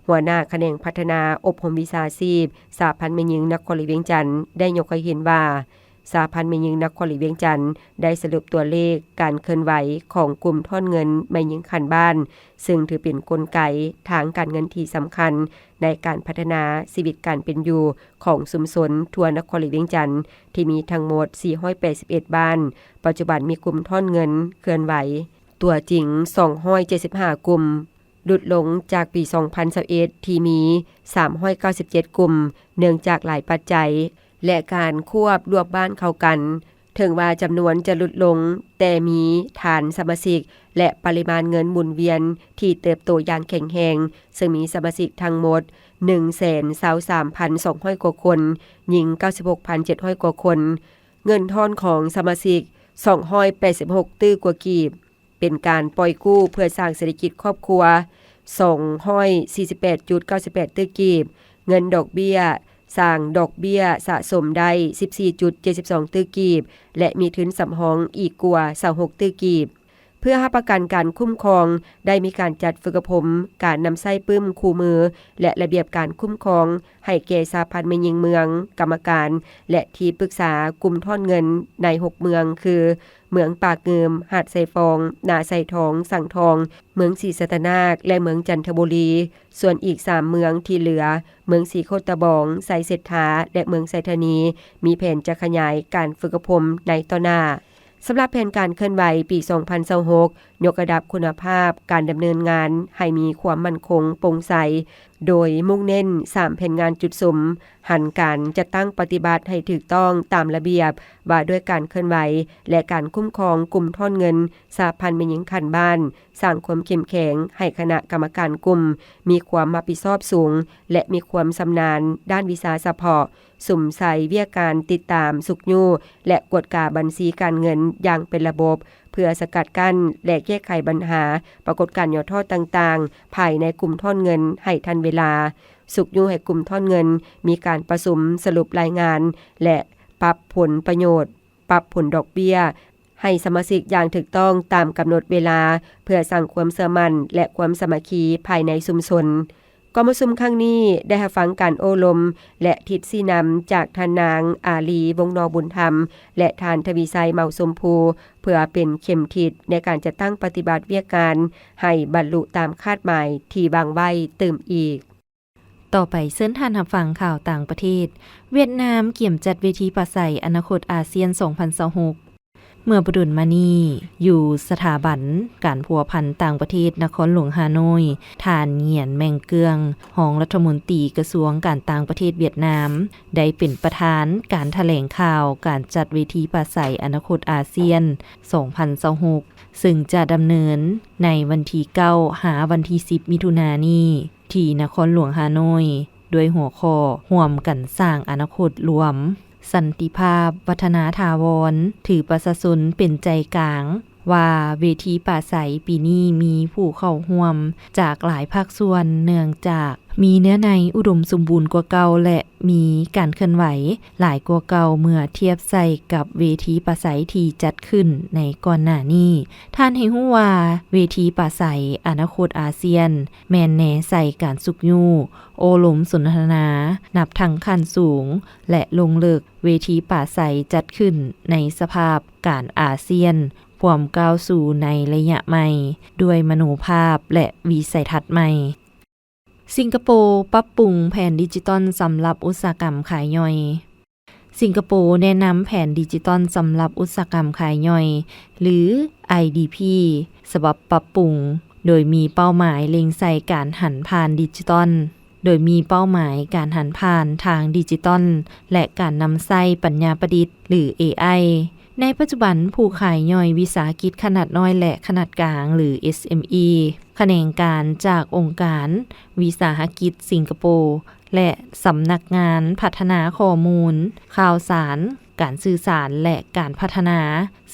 ຫົວໜ້າຂະແໜງພັດທະນາອົບຮົມວິຊາຊີບສະຫະພັນແມ່ຍິງນະຄອນຫຼວງວຽງຈັນ ໄດ້ຍົກໃຫ້ເຫັນວ່າ ສະຫະພັນແມ່ຍິງນະຄອນຫຼວງວຽງຈັນ ໄດ້ສະຫຼຸບຕົວເລກການເຄື່ອນໄຫວຂອງກຸ່ມຖອນເງິນແມ່ຍິງຂັ້ນບ້ານ, ເຊິ່ງຖືເປັນກົນໄກທາງການເງິນທີ່ສຳຄັນໃນການພັດທະນາຊີວິດການເປັນຢູ່ຂອງຊຸມຊົນທົ່ວນະຄອນຫຼວງວຽງຈັນ ທີ່ມີທັງໝົດສີ່ຮ້ອຍແປດສິບເອັດບ້ານ, ປັດຈຸບັນມີກຸ່ມຖອນເງິນເຄື່ອນໄຫວຕົວຈິງສອງຮ້ອຍເຈັດສິບຫ້າກຸ່ມ, ຫຼຸດລົງຈາກປີສອງພັນຊາວເອັດ ທີ່ມີສາມຮ້ອຍເກົ້າສິບເຈັດກຸ່ມ, ເນື່ອງຈາກຫຼາຍປັດໄຈ ແລະ ການຄວບລວມບ້ານເຂົ້າກັນ. ເຖິງວ່າຈຳນວນຈະຫຼຸດລົງ, ແຕ່ມີຖານສະມາຊິກ ແລະ ປະລິມານເງິນໝູນວຽນທີ່ເຕີບໂຕຢ່າງແຂງແຮງ, ເຊິ່ງມີສະມາຊິກທັງໝົດໜຶ່ງແສນຊາວສາມພັນສອງຮ້ອຍກວ່າຄົນ, ຍິງເກົ້າສິບຫົກພັນເຈັດຮ້ອຍກວ່າຄົນ, ເງິນທອນຂອງສະມາຊິກສອງຮ້ອຍແປດສິບຫົກຕື້ກວ່າກີບ. ເປັນການປ່ອຍກູ້ເພື່ອສ້າງເສດຖະກິດຄອບຄົວສອງຮ້ອຍສີ່ສິບແປດຈຸດເກົ້າສິບແປດຕື້ກີບ, ເງິນດອກເບ້ຍສ້າງດອກເບ້ຍສະສົມໄດ້ສິບສີ່ຈຸດເຈັດສິບສອງຕື້ກີບ ແລະ ມີທຶນສຳຮອງອີກກວ່າຊາວຫົກຕື້ກີບ. ເພື່ອຮັບປະກັນການຄຸ້ມຄອງ, ໄດ້ມີການຈັດຝຶກອົບຮົມການນຳໃຊ້ປຶ້ມຄູ່ມື ແລະ ລະບຽບການຄຸ້ມຄອງ ໃຫ້ແກ່ສະຫະພັນແມ່ຍິງເມືອງ, ກຳມະການ ແລະ ທີ່ປຶກສາກຸ່ມຖອນເງິນໃນຫົກເມືອງ ຄື ເມືອງປາກງື່ມ, ຫາດຊາຍຟອງ, ນາຊາຍທອງ, ສັງທອງ, ເມືອງສີສັດຕະນາກ ແລະ ເມືອງຈັນທະບູລີ. ສ່ວນອີກສາມເມືອງທີ່ເຫຼືອ, ເມືອງສີໂຄດຕະບອງ, ໄຊເສດຖາ ແລະ ເມືອງໄຊທານີ, ມີແຜນຈະຂະຫຍາຍການຝຶກອົບຮົມໃນຕໍ່ໜ້າ. ສຳລັບແຜນການເຄື່ອນໄຫວປີສອງພັນຊາວຫົກ ຍົກລະດັບຄຸນນະພາບການດຳເນີນງານໃຫ້ມີຄວາມໝັ້ນຄົງ, ໂປ່ງໃສ, ໂດຍມຸ່ງເນັ້ນສາມແຜນງານຈຸດສຸມ, ຫັນການຈັດຕັ້ງປະຕິບັດໃຫ້ຖືກຕ້ອງຕາມລະບຽບວ່າດ້ວຍການເຄື່ອນໄຫວ ແລະ ການຄຸ້ມຄອງກຸ່ມຖອນເງິນສະຫະພັນແມ່ຍິງຂັ້ນບ້ານ, ສ້າງຄວາມເຂັ້ມແຂງໃຫ້ຄະນະກຳມະການກຸ່ມມີຄວາມຮັບຜິດຊອບສູງ ແລະ ມີຄວາມຊຳນານດ້ານວິຊາສະເພາະ, ສຸມໃສ່ວຽກການຕິດຕາມ, ຊຸກຍູ້ ແລະ ກວດກາບັນຊີການເງິນຢ່າງເປັນລະບົບ ເພື່ອສະກັດກັ້ນ ແລະ ແກ້ໄຂບັນຫາປາກົດການຫຍໍ້ທໍ້ຕ່າງໆ ພາຍໃນກຸ່ມຖອນເງິນໃຫ້ທັນເວລາ, ຊຸກຍູ້ໃຫ້ກຸ່ມຖອນເງິນມີການປະຊຸມສະຫຼຸບລາຍງານ ແລະ ປັບຜົນປະໂຫຍດ, ປັບຜົນດອກເບ້ຍ ໃຫ້ສະມາຊິກຢ່າງຖືກຕ້ອງຕາມກຳນົດເວລາ ເພື່ອສ້າງຄວາມເຊື່ອໝັ້ນ ແລະ ຄວາມສາມັກຄີພາຍໃນຊຸມຊົນ. ກອງປະຊຸມຄັ້ງນີ້ໄດ້ຮັບຟັງການໂອ້ລົມ ແລະ ທິດຊີ້ນຳຈາກທ່ານນາງ ອາລີ ວົງນໍບຸນທຳ ແລະ ທ່ານ ທະວີໄຊ ເໝົາຊົມພູ ເພື່ອເປັນເຂັມທິດໃນການຈັດຕັ້ງປະຕິບັດວຽກງານໃຫ້ບັນລຸຕາມຄາດໝາຍທີ່ວາງໄວ້ຕື່ມອີກ. ຕໍ່ໄປເຊີນທ່ານຮັບຟັງຂ່າວຕ່າງປະເທດ. ຫວຽດນາມກຽມຈັດເວທີປາໄສອະນາຄົດອາຊຽນສອງພັນຊາວຫົກ. ເມື່ອບໍ່ດົນມານີ້, ຢູ່ສະຖາບັນການພົວພັນຕ່າງປະເທດນະຄອນຫຼວງຮ່າໂນ້ຍ, ທ່ານ ຫງຽນ ແມັງເກືອງ, ຮອງລັດຖະມົນຕີກະຊວງການຕ່າງປະເທດຫວຽດນາມ, ໄດ້ເປັນປະທານການຖະແຫຼງຂ່າວການຈັດເວທີປາໄສອະນາຄົດອາຊຽນສອງພັນຊາວຫົກ ເຊິ່ງຈະດຳເນີນໃນວັນທີເກົ້າ ຫາວັນທີສິບ ມິຖຸນານີ້ ທີ່ນະຄອນຫຼວງຮ່າໂນ້ຍ ດ້ວຍຫົວຂໍ້ ຮ່ວມກັນສ້າງອະນາຄົດລວມ, ສັນຕິພາບ, ວັດທະນາຖາວອນ, ຖືປະຊາຊົນເປັນໃຈກາງ, ວ່າເວທີປາໄສປີນີ້ມີຜູ້ເຂົ້າຮ່ວມຈາກຫຼາຍພາກສ່ວນ ເນື່ອງຈາກມີເນື້ອໃນອຸດົມສົມບູນກວ່າເກົ່າ ແລະ ມີການເຄື່ອນໄຫວຫຼາຍກວ່າເກົ່າເມື່ອທຽບໃສ່ກັບເວທີປາໄສທີ່ຈັດຂຶ້ນໃນກ່ອນໜ້ານີ້. ທ່ານໃຫ້ຮູ້ວ່າ ເວທີປາໄສອະນາຄົດອາຊຽນ ແມ່ນແນໃສ່ການຊຸກຍູ້, ໂອ້ລົມສົນທະນາ ນັບທັງຂັ້ນສູງ ແລະ ລົງເລິກ. ເວທີປາໄສຈັດຂຶ້ນໃນສະພາບການອາຊຽນ ພວມກ້າວສູ່ໃນໄລຍະໃໝ່ ດ້ວຍມະໂນພາບ ແລະ ວິໄສທັດໃໝ່. ສິງກະໂປປັບປຸງແຜນດິຈິຕອນສຳລັບອຸດສາຫະກຳຂາຍຍ່ອຍ. ສິງກະໂປແນະນຳແຜນດິຈິຕອນສຳລັບອຸດສາຫະກຳຂາຍຍ່ອຍ ຫຼື ໄອດີພີ ສະບັບປັບປຸງ ໂດຍມີເປົ້າໝາຍເລັງໃສ່ການຫັນຜ່ານດິຈິຕອນ, ໂດຍມີເປົ້າໝາຍການຫັນຜ່ານທາງດິຈິຕອນ ແລະ ການນຳໃຊ້ປັນຍາປະດິດ ຫຼື ເອໄອ ໃນປັດຈຸບັນ, ຜູ້ຂາຍຍ່ອຍວິສາຫະກິດຂະໜາດນ້ອຍ ແລະ ຂະໜາດກາງ ຫຼື ເອສເອັມອີ ຂະແໜງການຈາກອົງການວິສາຫະກິດສິງກະໂປ ແລະ ສຳນັກງານພັດທະນາຂໍ້ມູນຂ່າວສານ, ການສື່ສານ ແລະ ການພັດທະນາ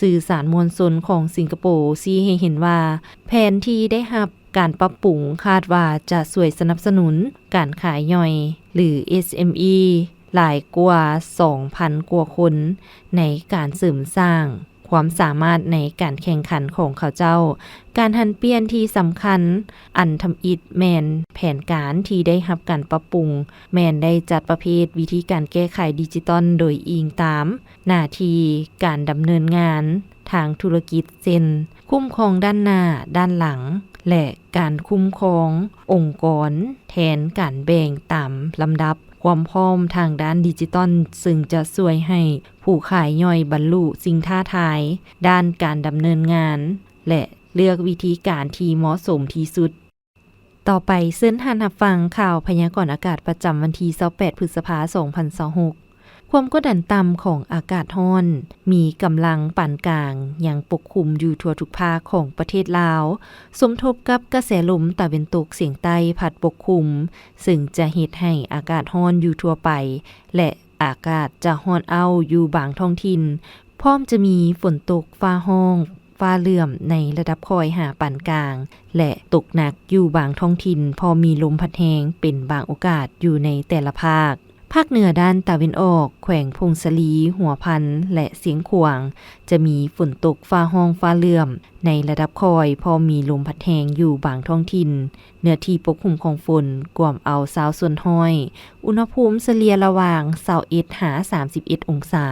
ສື່ສານມວນຊົນຂອງສິງກະໂປ ຊີ້ໃຫ້ເຫັນວ່າ ແຜນທີ່ໄດ້ຮັບການປັບປຸງຄາດວ່າຈະຊ່ວຍສະໜັບສະໜູນການຂາຍຍ່ອຍ ຫຼື ເອສເອັມອີ ຫຼາຍກວ່າສອງພັນກວ່າຄົນ ໃນການເສີມສ້າງຄວາມສາມາດໃນການແຂ່ງຂັນຂອງເຂົາເຈົ້າ. ການຫັນປ່ຽນທີ່ສຳຄັນອັນທຳອິດແມ່ນແຜນການທີ່ໄດ້ຮັບການປັບປຸງ ແມ່ນໄດ້ຈັດປະເພດວິທີການແກ້ໄຂດິຈິຕອນໂດຍອີງຕາມໜ້າທີ່ການດຳເນີນງານທາງທຸລະກິດ ເຊັ່ນ ຄຸ້ມຄອງດ້ານໜ້າ, ດ້ານຫຼັງ ແລະ ການຄຸ້ມຄອງອົງກອນແທນການແບ່ງຕາມລຳດັບຄວາມພ້ອມທາງດ້ານດິຈິຕອນ, ເຊິ່ງຈະຊ່ວຍໃຫ້ຜູ້ຂາຍຍ່ອຍບັນລຸສິ່ງທ້າທາຍດ້ານການດຳເນີນງານ ແລະ ເລືອກວິທີການທີ່ເໝາະສົມທີ່ສຸດ. ຕໍ່ໄປ, ເຊີນທ່ານຮັບຟັງຂ່າວພະຍາກອນອາກາດປະຈຳວັນທີຊາວແປດ ພຶດສະພາ ສອງພັນຊາວຫົກ. ຄວາມກົດດັນຕ່ຳຂອງອາກາດຮ້ອນມີກຳລັງປານກາງ ຍັງປົກຄຸມຢູ່ທົ່ວທຸກພາກຂອງປະເທດລາວ, ສົມທົບກັບກະແສລົມຕາເວັນຕົກສຽງໃຕ້ພັດປົກຄຸມ, ເຊິ່ງຈະເຮັດໃຫ້ອາກາດຮ້ອນຢູ່ທົ່ວໄປ ແລະ ອາກາດຈະຮ້ອນອ້າວຢູ່ບາງທ້ອງຖິ່ນ, ພ້ອມຈະມີຝົນຕົກ, ຟ້າຮ້ອງ, ຟ້າເຫຼື້ອມໃນລະດັບຄ່ອຍຫາປານກາງ ແລະ ຕົກໜັກຢູ່ບາງທ້ອງຖິ່ນ, ພ້ອມມີລົມພັດແຮງເປັນບາງໂອກາດຢູ່ໃນແຕ່ລະພາກ. ພາກເໜືອດ້ານຕາເວັນອອກ, ແຂວງຜົ້ງສາລີ, ຫົວພັນ ແລະ ຊຽງຂວາງ ຈະມີຝົນຕົກ, ຟ້າຮ້ອງ, ຟ້າເຫຼື້ອມໃນລະດັບຄ່ອຍ, ພ້ອມມີລົມພັດແຮງຢູ່ບາງທ້ອງຖິ່ນ. ເນື້ອທີ່ປົກຄຸມຂອງຝົນກວມເອົາຊາວສ່ວນຮ້ອຍ. ອຸນຫະພູມສະເລ່ຍລະຫວ່າງຊາວເອັດຫາສາມສິບເອັດອົງສາ.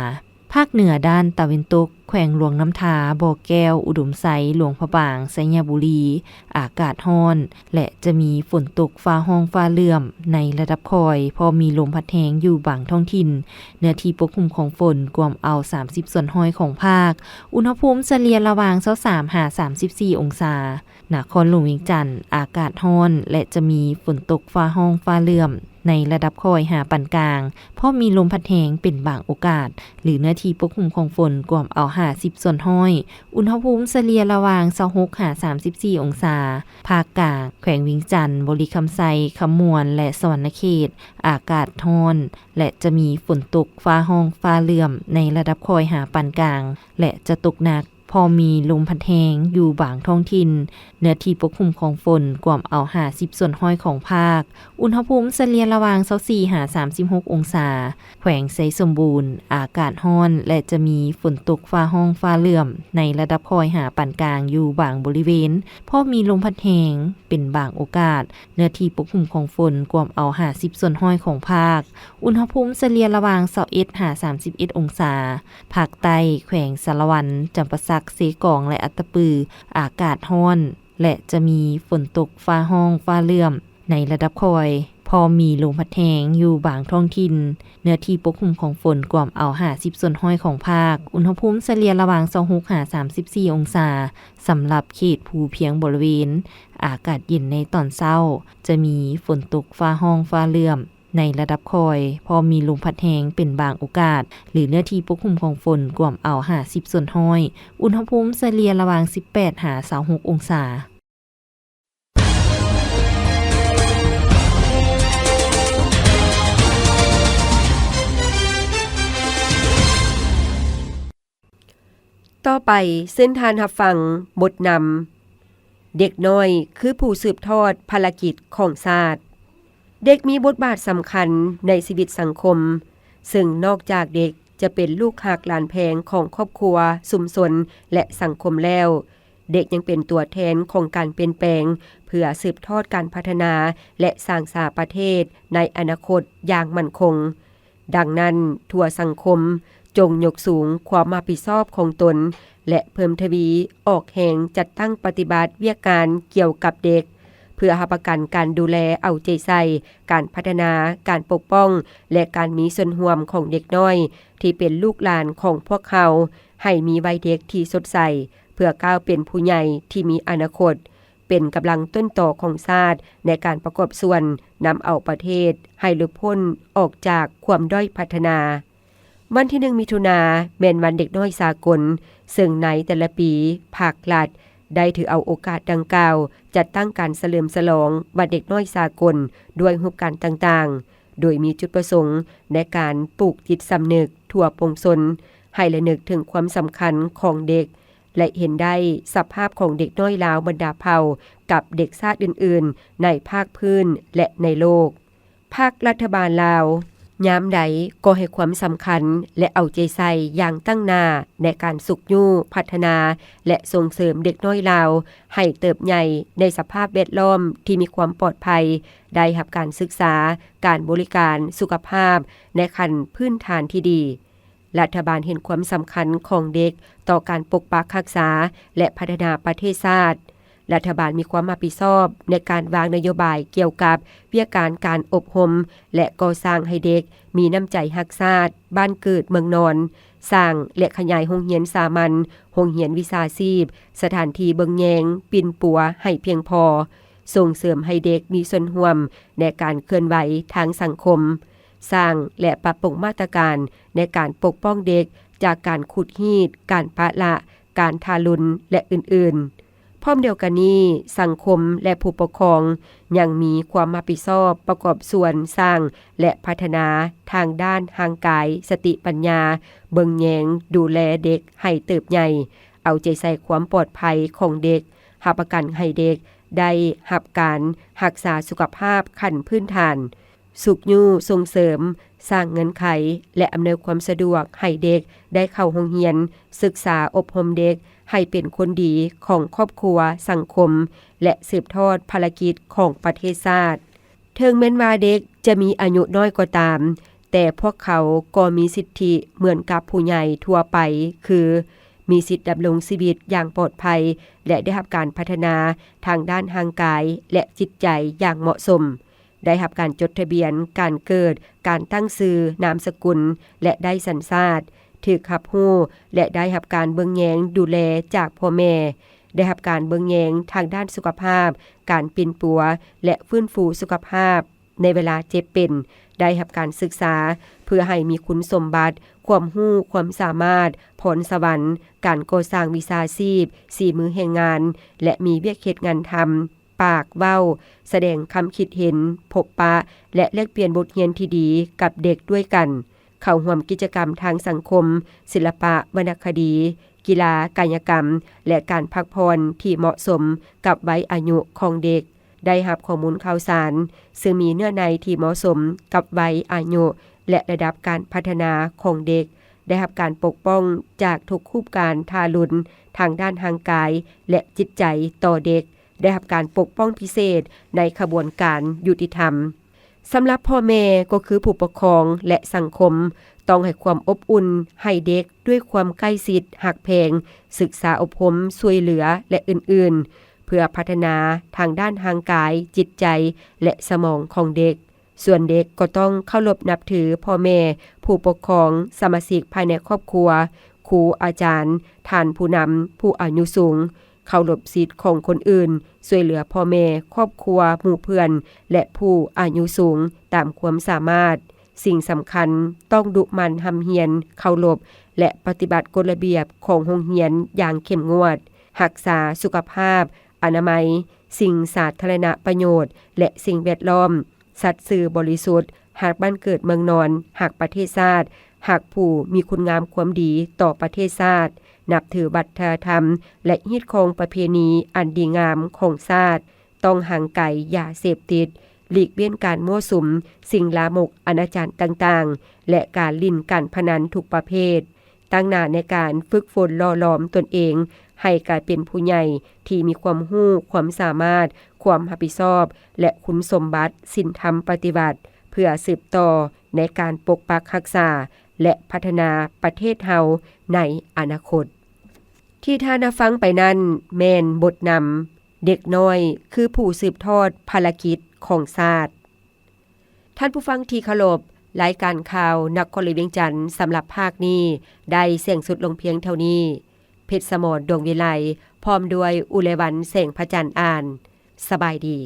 ພາກເໜືອດ້ານຕາເວັນຕົກ, ແຂວງຫຼວງນ້ຳທາ, ບໍ່ແກ້ວ, ອຸດົມໄຊ, ຫຼວງພະບາງ, ໄຊຍະບູລີ ອາກາດຮ້ອນ ແລະ ຈະມີຝົນຕົກ, ຟ້າຮ້ອງ, ຟ້າເຫຼື້ອມໃນລະດັບຄ່ອຍ, ພ້ອມມີລົມພັດແຮງຢູ່ບາງທ້ອງຖິ່ນ. ເນື້ອທີ່ປົກຄຸມຂອງຝົນກວມເອົາສາມສິບສ່ວນຮ້ອຍຂອງພາກ. ອຸນຫະພູມສະເລ່ຍລະຫວ່າງຊາວສາມຫາສາມສິບສີ່ອົງສາ. ນະຄອນຫຼວງວຽງຈັນ ອາກາດຮ້ອນ ແລະ ຈະມີຝົນຕົກ, ຟ້າຮ້ອງ, ຟ້າເຫຼື້ອມໃນລະດັບຄ່ອຍຫາປານກາງ, ພ້ອມມີລົມພັດແຮງເປັນບາງໂອກາດ, ຫຼື ເນື້ອທີ່ປົກຄຸມຂອງຝົນກວມເອົາຫ້າສິບສ່ວນຮ້ອຍ. ອຸນຫະພູມສະເລ່ຍລະຫວ່າງຊາວຫົກຫາສາມສິບສີ່ອົງສາ. ພາກກາງ, ແຂວງວຽງຈັນ, ບໍລິຄຳໄຊ, ຄຳມ່ວນ ແລະ ສະຫວັນນະເຂດ ອາກາດຮ້ອນ ແລະ ຈະມີຝົນຕົກ, ຟ້າຮ້ອງ, ຟ້າເຫຼື້ອມໃນລະດັບຄ່ອຍຫາປານກາງ ແລະ ຈະຕົກໜັກ. ພໍມີລົມພັດແຮງຢູ່ບາງທ້ອງຖິ່ນ. ເນື້ອທີ່ປົກຄຸມຂອງຝົນກວມເອົາຫ້າສິບສ່ວນຮ້ອຍຂອງພາກ. ອຸນຫະພູມສະເລ່ຍລະຫວ່າງຊາວສີ່ຫາສາມສິບຫົກອົງສາ. ແຂວງໄຊສົມບູນ ອາກາດຮ້ອນ ແລະ ຈະມີຝົນຕົກ, ຟ້າຮ້ອງ, ຟ້າເຫຼື້ອມໃນລະດັບຄ່ອຍຫາປານກາງຢູ່ບາງບໍລິເວນ. ພໍມີລົມພັດແຮງເປັນບາງໂອກາດ. ເນື້ອທີ່ປົກຄຸມຂອງຝົນກວມເອົາຫ້າສິບສ່ວນຮ້ອຍຂອງພາກ. ອຸນຫະພູມສະເລ່ຍລະຫວ່າງຊາວເອັດຫາສາມສິບເອັດອົງສາ. ພາກໃຕ້, ແຂວງສາລະວັນ, ຈຳປາສັກ, ເຊກອງ ແລະ ອັດຕະປື ອາກາດຮ້ອນ ແລະ ຈະມີຝົນຕົກ, ຟ້າຮ້ອງ, ຟ້າເຫຼື້ອມໃນລະດັບຄ່ອຍ. ພໍມີລົມພັດແຮງຢູ່ບາງທ້ອງຖິ່ນ. ເນື້ອທີ່ປົກຄຸມຂອງຝົນກວມເອົາຫ້າສິບສ່ວນຮ້ອຍຂອງພາກ. ອຸນຫະພູມສະເລ່ຍລະຫວ່າງຊາວຫົກຫາສາມສິບສີ່ອົງສາ. ສຳລັບເຂດພູພຽງບໍລິເວນ, ອາກາດເຢັນໃນຕອນເຊົ້າ, ຈະມີຝົນຕົກ, ຟ້າຮ້ອງ, ຟ້າເຫຼື້ອມ ໃນລະດັບຄ່ອຍ, ພໍມີລົມພັດແຮງເປັນບາງໂອກາດ, ຫຼື ເນື້ອທີ່ປົກຄຸມຂອງຝົນກວມເອົາຫ້າສິບສ່ວນຮ້ອຍ. ອຸນຫະພູມສະເລ່ຍລະຫວ່າງສິບແປດຫາຊາວຫົກອົງສາ. ຕໍ່ໄປ, ເຊີນທ່ານຮັບຟັງບົດນຳ ເດັກນ້ອຍຄືຜູ້ສືບທອດພາລະກິດຂອງຊາດ. ເດັກມີບົດບາດສຳຄັນໃນຊີວິດສັງຄົມ, ເຊິ່ງນອກຈາກເດັກຈະເປັນລູກຮັກຫຼານແພງຂອງຄອບຄົວ, ຊຸມຊົນ ແລະ ສັງຄົມແລ້ວ, ເດັກຍັງເປັນຕົວແທນຂອງການປ່ຽນແປງ ເພື່ອສືບທອດການພັດທະນາ ແລະ ສ້າງສາປະເທດໃນອະນາຄົດຢ່າງໝັ້ນຄົງ. ດັ່ງນັ້ນ, ທົ່ວສັງຄົມຈົ່ງຍົກສູງຄວາມຮັບຜິດຊອບຂອງຕົນ ແລະ ເພີ່ມທະວີອອກແຮງຈັດຕັ້ງປະຕິບັດວຽກງານກ່ຽວກັບເດັກ, ເພື່ອຮັບປະກັນການດູແລເອົາໃຈໃສ່, ການພັດທະນາ, ການປົກປ້ອງ ແລະ ການມີສ່ວນຮ່ວມຂອງເດັກນ້ອຍທີ່ເປັນລູກຫຼານຂອງພວກເຮົາ ໃຫ້ມີໄວເດັກທີ່ສົດໃສ, ເພື່ອກ້າວເປັນຜູ້ໃຫຍ່ທີ່ມີອະນາຄົດ. ເປັນກຳລັງຕົ້ນຕໍຂອງຊາດໃນການປະກອບສ່ວນນຳເອົາປະເທດໃຫ້ຫຼຸດພົ້ນອອກຈາກຄວາມດ້ອຍພັດທະນາ. ວັນທີໜຶ່ງ ມິຖຸນາ ແມ່ນວັນເດັກນ້ອຍສາກົນ, ເຊິ່ງໃນແຕ່ລະປີ ພາກລັດໄດ້ຖືເອົາໂອກາດດັ່ງກ່າວ ຈັດຕັ້ງການສະເຫຼີມສະຫຼອງວັນເດັກນ້ອຍສາກົນດ້ວຍຮູບການຕ່າງໆ, ໂດຍມີຈຸດປະສົງໃນການປູກຈິດສຳນຶກທົ່ວປວງຊົນ ໃຫ້ລະນຶກເຖິງຄວາມສຳຄັນຂອງເດັກ ແລະ ເຫັນໄດ້ສະພາບຂອງເດັກນ້ອຍລາວບັນດາເຜົ່າກັບເດັກຊາດອື່ນໆໃນພາກພື້ນ ແລະ ໃນໂລກ. ພັກລັດຖະບານລາວຍາມໃດກໍໃຫ້ຄວາມສຳຄັນ ແລະ ເອົາໃຈໃສ່ຢ່າງຕັ້ງໜ້າໃນການຊຸກຍູ້, ພັດທະນາ ແລະ ສົ່ງເສີມເດັກນ້ອຍລາວໃຫ້ເຕີບໃຫຍ່ໃນສະພາບແວດລ້ອມທີ່ມີຄວາມປອດໄພ, ໄດ້ຮັບການສຶກສາ, ການບໍລິການສຸຂະພາບໃນຂັ້ນພື້ນຖານທີ່ດີ. ລັດຖະບານເຫັນຄວາມສຳຄັນຂອງເດັກຕໍ່ການປົກປັກຮັກສາ ແລະ ພັດທະນາປະເທດຊາດ. ລັດຖະບານມີຄວາມຮັບຜິດຊອບໃນການວາງນະໂຍບາຍກ່ຽວກັບວຽກງານການອົບຮົມ ແລະ ກໍ່ສ້າງໃຫ້ເດັກມີນ້ຳໃຈຮັກຊາດ, ບ້ານເກີດເມືອງນອນ, ສ້າງ ແລະ ຂະຫຍາຍໂຮງຮຽນສາມັນ, ໂຮງຮຽນວິຊາຊີບ, ສະຖານທີ່ເບິ່ງແຍງ, ປິ່ນປົວໃຫ້ພຽງພໍ, ສົ່ງເສີມໃຫ້ເດັກມີສ່ວນຮ່ວມໃນການເຄື່ອນໄຫວທາງສັງຄົມ, ສ້າງ ແລະ ປັບປຸງມາດຕະການໃນການປົກປ້ອງເດັກຈາກການຂູດຮີດ, ການປະລະ, ການທາລຸນ ແລະ ອື່ນໆ. ພ້ອມດຽວກັນນີ້, ສັງຄົມ ແລະ ຜູ້ປົກຄອງຍັງມີຄວາມຮັບຜິດຊອບປະກອບສ່ວນສ້າງ ແລະ ພັດທະນາທາງດ້ານຮ່າງກາຍ, ສະຕິປັນຍາ, ເບິ່ງແຍງດູແລເດັກໃຫ້ເຕີບໃຫຍ່, ເອົາໃຈໃສ່ຄວາມປອດໄພຂອງເດັກ, ຮັບປະກັນໃຫ້ເດັກໄດ້ຮັບການຮັກສາສຸຂະພາບຂັ້ນພື້ນຖານ, ຊຸກຍູ້ສົ່ງເສີມ, ສ້າງເງື່ອນໄຂ ແລະ ອຳນວຍຄວາມສະດວກໃຫ້ເດັກໄດ້ເຂົ້າໂຮງຮຽນ, ສຶກສາອົບຮົມເດັກໃຫ້ເປັນຄົນດີຂອງຄອບຄົວ, ສັງຄົມ ແລະ ສືບທອດພາລະກິດຂອງປະເທດຊາດ. ເຖິງແມ່ນວ່າເດັກຈະມີອາຍຸນ້ອຍກໍຕາມ, ແຕ່ພວກເຂົາກໍມີສິດທິເໝືອນກັບຜູ້ໃຫຍ່ທົ່ວໄປ, ຄື ມີສິດດຳລົງຊີວິດຢ່າງປອດໄພ ແລະ ໄດ້ຮັບການພັດທະນາທາງດ້ານຮ່າງກາຍ ແລະ ຈິດໃຈຢ່າງເໝາະສົມ, ໄດ້ຮັບການຈົດທະບຽນການເກີດ, ການຕັ້ງຊື່, ນາມສະກຸນ ແລະ ໄດ້ສັນຊາດ, ຖືກຮັບຮູ້ ແລະ ໄດ້ຮັບການເບິ່ງແຍງດູແລຈາກພໍ່ແມ່, ໄດ້ຮັບການເບິ່ງແຍງທາງດ້ານສຸຂະພາບ, ການປິ່ນປົວ ແລະ ຟື້ນຟູສຸຂະພາບໃນເວລາເຈັບເປັນ, ໄດ້ຮັບການສຶກສາເພື່ອໃຫ້ມີຄຸນສົມບັດ, ຄວາມຮູ້, ຄວາມສາມາດ, ພອນສະຫວັນ, ການກໍ່ສ້າງວິຊາຊີບ, ສີມືແຮງງານ ແລະ ມີວຽກເຮັດງານທຳ, ປາກເວົ້າ, ສະແດງຄຳຄິດເຫັນ, ພົບປະ ແລະ ແລກປ່ຽນບົດຮຽນທີ່ດີກັບເດັກດ້ວຍກັນ, ເຂົ້າຮ່ວມກິດຈະກຳທາງສັງຄົມ, ສິລະປະ, ວັນນະຄະດີ, ກິລາ, ກາຍະກຳ ແລະ ການພັກຜ່ອນທີ່ເໝາະສົມກັບໄວອາຍຸຂອງເດັກ, ໄດ້ຮັບຂໍ້ມູນຂ່າວສານ ຊຶ່ງມີເນື້ອໃນທີ່ເໝາະສົມກັບໄວອາຍຸ ແລະ ລະດັບການພັດທະນາຂອງເດັກ, ໄດ້ຮັບການປົກປ້ອງຈາກທຸກຮູບການທາລຸນທາງດ້ານຮ່າງກາຍ ແລະ ຈິດໃຈຕໍ່ເດັກ, ໄດ້ຮັບການປົກປ້ອງພິເສດໃນຂະບວນການຍຸຕິທຳ. ສຳລັບພໍ່ແມ່ກໍຄືຜູ້ປົກຄອງ ແລະ ສັງຄົມ ຕ້ອງໃຫ້ຄວາມອົບອຸ່ນໃຫ້ເດັກດ້ວຍຄວາມໃກ້ຊິດ, ຮັກແພງ, ສຶກສາອົບຮົມ, ຊ່ວຍເຫຼືອ ແລະ ອື່ນໆ ເພື່ອພັດທະນາທາງດ້ານຮ່າງກາຍ, ຈິດໃຈ ແລະ ສະໝອງຂອງເດັກ. ສ່ວນເດັກກໍຕ້ອງເຄົາລົບນັບຖືພໍ່ແມ່, ຜູ້ປົກຄອງ, ສະມາຊິກພາຍໃນຄອບຄົວ, ຄູອາຈານ, ທ່ານຜູ້ນຳ, ຜູ້ອາຍຸສູງ, ເຄົາລົບສິດຂອງຄົນອື່ນ, ຊ່ວຍເຫຼືອພໍ່ແມ່, ຄອບຄົວ, ໝູ່ເພື່ອນ ແລະ ຜູ້ອາຍຸສູງຕາມຄວາມສາມາດ. ສິ່ງສຳຄັນ, ຕ້ອງດຸໝັ່ນຮ່ຳຮຽນ, ເຄົາລົບ ແລະ ປະຕິບັດກົດລະບຽບຂອງໂຮງຮຽນຢ່າງເຂັ້ມງວດ, ຮັກສາສຸຂະພາບອະນາໄມ, ສິ່ງສາທາລະນະປະໂຫຍດ ແລະ ສິ່ງແວດລ້ອມ, ສັດຊື່ບໍລິສຸດ, ຮັກບ້ານເກີດເມືອງນອນ, ຮັກປະເທດຊາດ, ຮັກຜູ້ມີຄຸນງາມຄວາມດີຕໍ່ປະເທດຊາດ, ນັບຖືວັດທະນະທຳ ແລະ ຮີດຄອງປະເພນີອັນດີງາມຂອງຊາດ, ຕ້ອງຫ່າງໄກຢາເສບຕິດ, ຫຼີກເວັ້ນການມົ້ວສຸມສິ່ງລາມົກອະນາຈານຕ່າງໆ ແລະ ການຫຼິ້ນການພະນັນທຸກປະເພດ. ຕັ້ງໜ້າໃນການຝຶກຝົນຫຼໍ່ຫຼອມຕົນເອງໃຫ້ກາຍເປັນຜູ້ໃຫຍ່ທີ່ມີຄວາມຮູ້, ຄວາມສາມາດ, ຄວາມຮັບຜິດຊອບ ແລະ ຄຸນສົມບັດສິນທຳປະຕິວັດ ເພື່ອສືບຕໍ່ໃນການປົກປັກຮັກສາ ແລະ ພັດທະນາປະເທດເຮົາໃນອະນາຄົດ. ທີ່ທ່ານໄດ້ຟັງໄປນັ້ນແມ່ນບົດນຳ ເດັກນ້ອຍຄືຜູ້ສືບທອດພາລະກິດຂອງຊາດ. ທ່ານຜູ້ຟັງທີ່ເຄົາລົບ, ລາຍການຂ່າວນະຄອນຫຼວງວຽງຈັນສຳລັບພາກນີ້ໄດ້ສິ້ນສຸດລົງພຽງເທົ່ານີ້. ເພັດສະໝອນ ດວງວິໄລ ພ້ອມດ້ວຍ ອຸເລວັນ ແສງພະຈັນ ອ່ານ. ສະບາຍດີ.